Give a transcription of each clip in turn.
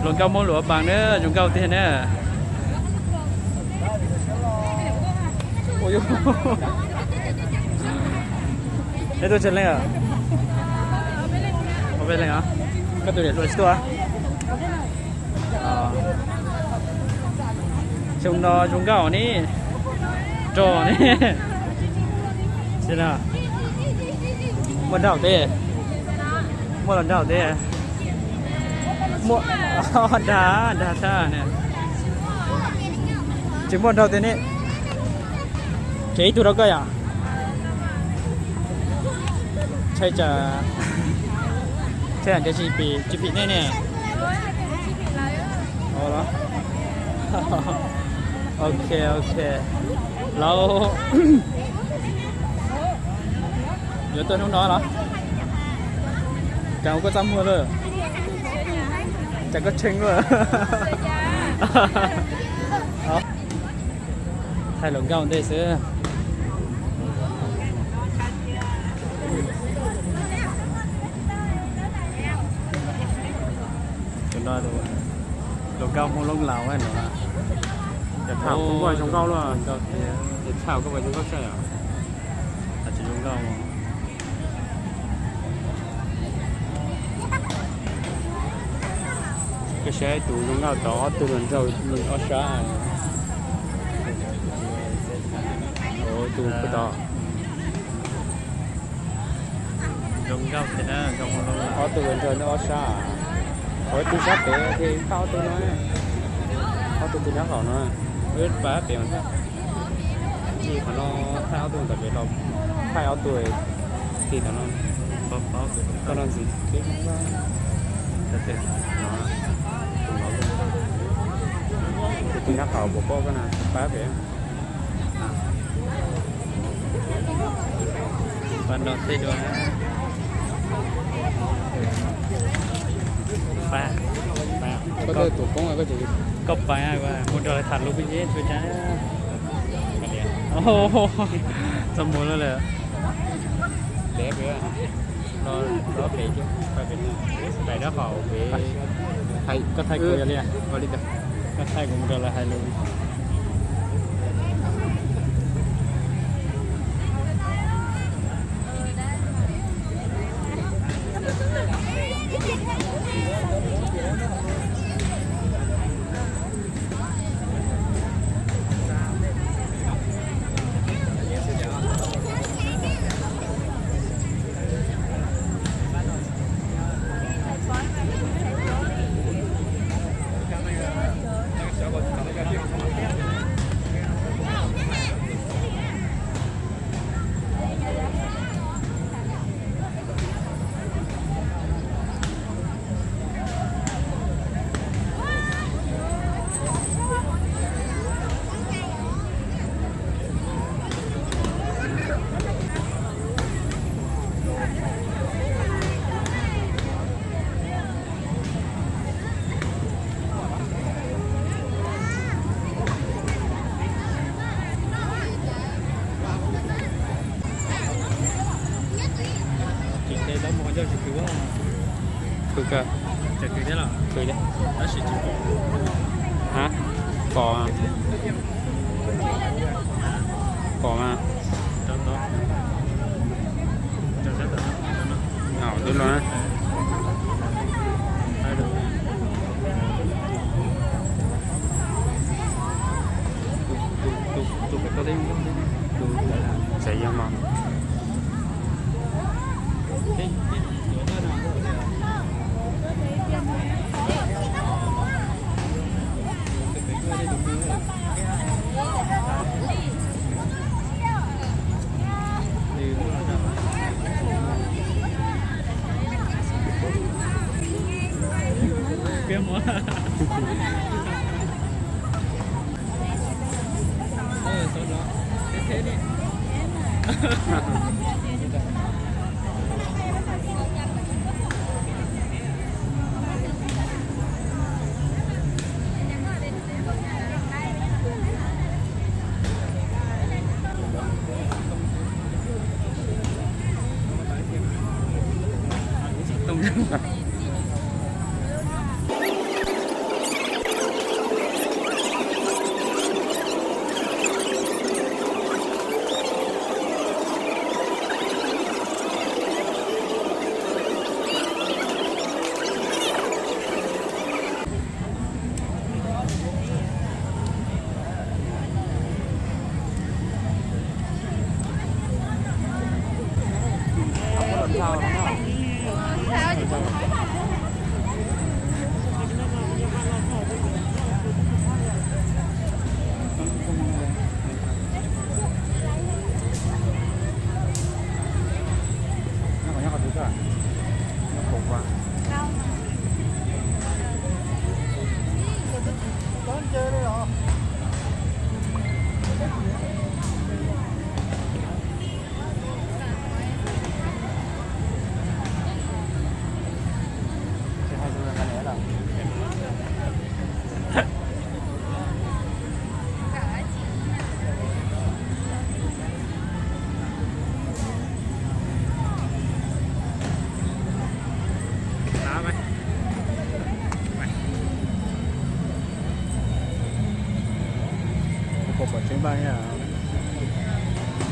Hluas nkauj Hmoob Luam Npas na, zoo nkauj tiag na. Ua yus, neb tuaj tsawg leej? Ob peb leej os. Koj tus niam hluas tsis tuaj? Xyoo no zoo nkauj ne, rog ne. Muaj nrauj teb, muaj los nrauj teb. Muaj, dag, dag tag ne. Tsis muaj nrauj teb ne. Ces ib tug rau koj yom? Ntshai tsam, ntshai tsam tsis phim, tsis phim nej ne. Ok, ok. Lawv yuav tuaj hnub no los? Cas ua koj txaj muag lawm? Cas koj tshee lawm? Thaij hluas nkauj ntej xwb. Tus no hluas nkauj Hmoob Loob Laus no. Ces tham kuj zoo nkauj luaj. Ces tham koj puas zoo nkauj tshaj yom? Tham tsis zoo nkauj. Koj saib tus zoo nkauj tod ob tug hluas nraug nws ob sab. Tus puag tod. Zoo nkauj thiab na, zoo nkauj. Ob tug hluas nraug nws ob sab. Ua ib tug sab pem thiab thaij ob tug no. Ob tug tus nyob hauv no. Wb pab pem mas thiab. Ib qhov no thaij ob tug ntawm pem los, thaij ob tug txij tom no. Koj no ntxiv. Tus nyob hauv puas paub koj na, pab pem. Pab nrog tej dua. Pab, pab, koj tus koob, koj pab mus nrog lawv tham lus peb tsuas tsa. Txog mus lawm. Peb, peb, peb, peb, peb, peb, peb, koj thaij kuv yog li, koj thaij kuv mus rau lawv hais lus. Khwv kawg. Khwv thiab los? Khwv thiab. Tab sis tsis pom. Ha? Pom. Pom mas. Twb los na. Txawm yog mas.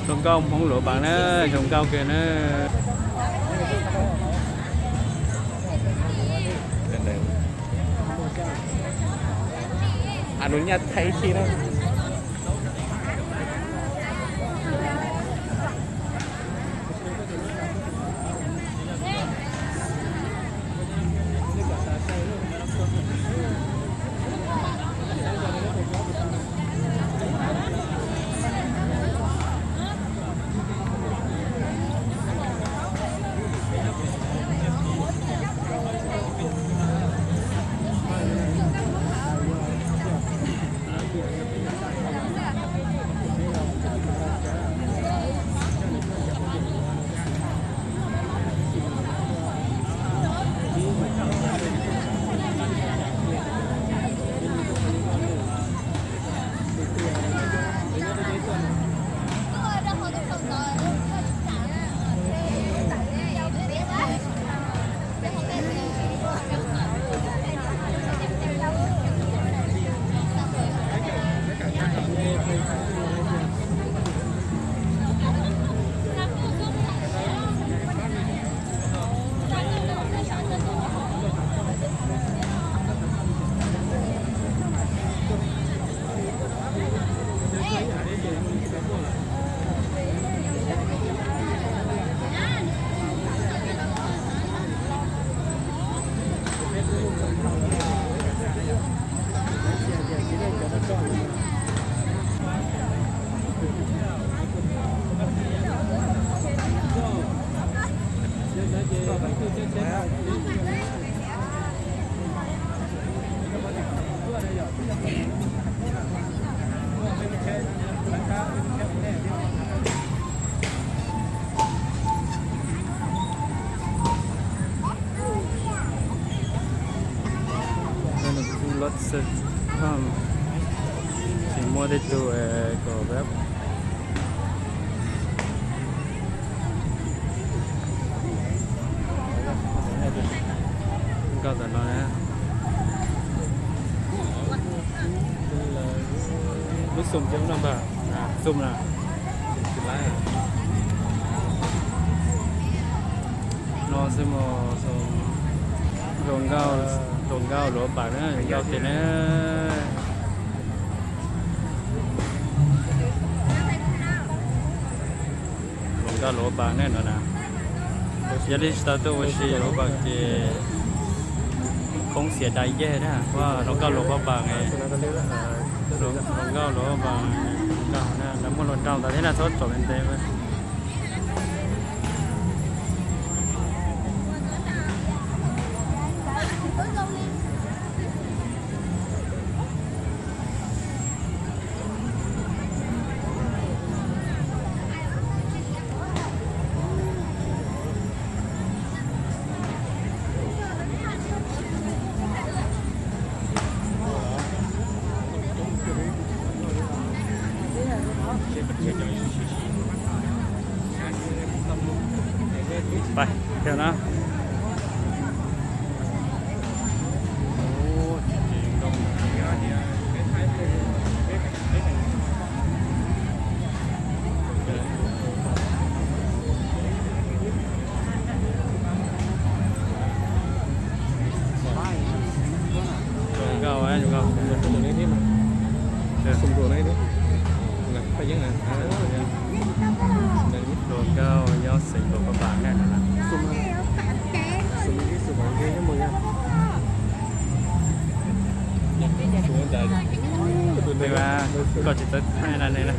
Zoo nkauj Hmoob Luav Npas na, zoo nkauj kawg na. Anus nyaj thaib si na. Tsis muaj tej tug kom rab nkauj tom no na. Lub xum cov no npawg, xum na. No xwb mog, zoo nkauj, zoo nkauj Luav Npas na, zoo nkauj tiag na. Luav nkauj Luav Npas nej no na. Yog li tsis tau tuaj ua si Luav Npas ces khoob xias dai yeg na, ua Luav nkauj Luav Npas, Luav nkauj Luav Npas, nkauj na, lawv muaj luag nraug ntawd thiab na, txhob tsom ntev. Pais, theo nó. Nkauj, nkauj. Hluas nkauj nyob xeev Luas Paj Npas na no na. Koj tsis txawj thaij na ne na.